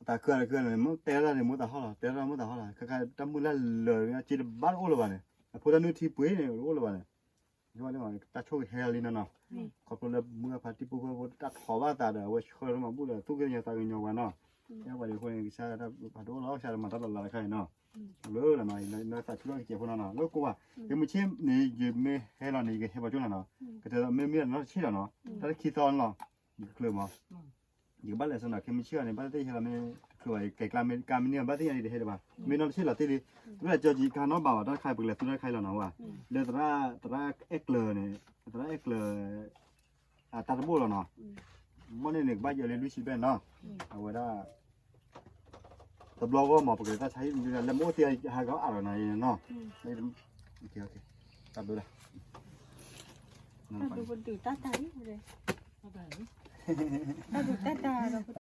တၢ်ခုၣ်တၢ်ခုၣ်န့ၣ် မ့ၢ်တဲဒၣ်န့ၣ် မိၢ်သးဟီၣ်လီၤ တဲဒၣ်မိၢ်သးဟီၣ်လီၤ ခဲခါတၢ်မုၢ်လၢ်လၢာ်က့တဘၣ်တအိၣ်လၢၤဘၣ်န့ၣ် အဖိတၢ်နုၢ်ထံပှ့ၤန့ၣ်အိၣ်လၢၤဘၣ်န့ၣ်, တၢ်ဆိၣ်ဂ့ၤဟဲလံနီၤနီၤ, ခီဖျိလၢမုၢ်အဖါတံၢ်ပူဖိတၢ်ထီၣ်ဘၣ်သးဒီး အဝဲဆှၢလၢမၤဘူၣ်ဒီး သူၣ်ကညီၤသးကညီၤပှၤနီၤ, အဲၣ်ပှၤဒ်အဃိန့ၣ် ကစၢ်တၢ်ဖးဒိၣ်လီၤ ကစၢ်တမၤတၢ်လီၤလးတခါအံၤနီၤ, လၢလီၤနီၤ ယသးဆူၣ်ထီၣ်ကစဲးဖိနီၤနီၤ လၢကိးဘၣ်, ယမုၢ်ဆ့ၣ်န့ၣ် ယမ့ၢ်ဟဲလီၤန့ၣ် ယကဟဲပှၤကၠိလီၤနီၤ, ကတဲမ့ၢ်မ့ၢ်နီၤတဆ့ၣ်လီၤနီၤ, တၢ်တခံသီလီၤ, ယကချုးမး ယကဘၣ်လဲၤဆၢနီၤ ခဲမုၢ်ဆ့ၣ်အီၤန့ၣ် ဘၣ်သ့ၣ်ဟဲလီၤမ့ၢ်တချုးဘၣ် ယကဲကျါမ့ၢ်ကါမ့ၢ်န့ၢ် ဘၣ်သ့ၣ်ညါန့ၣ်တဟဲဒံးဘၣ်, မ့ၢ်နီၢ်တဆ့ၣ်လီၤတ့ၢ်လံ, တရၣ်ကၠီကံခါနီၤဘၣ်ဘၣ် တၢ်တခါပကလဲၤသူတၢ်တခါအံၤလီၤနီၤဝဲ, လၢသရၣ် သရၣ်အဲၣ်ကျၢၤန့ၣ်, သရၣ်အဲၣ်ကျၢၤ အတၢ်တဘိၣ်လီၤနီၤ, မ့ၢ်န့ၣ်န့ၣ် ကဘၣ်ယဲလၢလွံၢ်ဆံဘျဲၣ်နီၤ, အဝဲဒၣ် တဘျီဂီၢ်မး ပကလဲၤတၢ်ဆါဟံၣ် လဲၤမ့ၢ်အိၣ်သ့ဟးဂီၤအါလီၤနီၤနီၤ, တၢ်ဘျုးလီၤ, တၢ်ဘျုးပဒုးတၢ်တၢ်အံၤ, တၢ်ဘျုးတၢ်တၢ်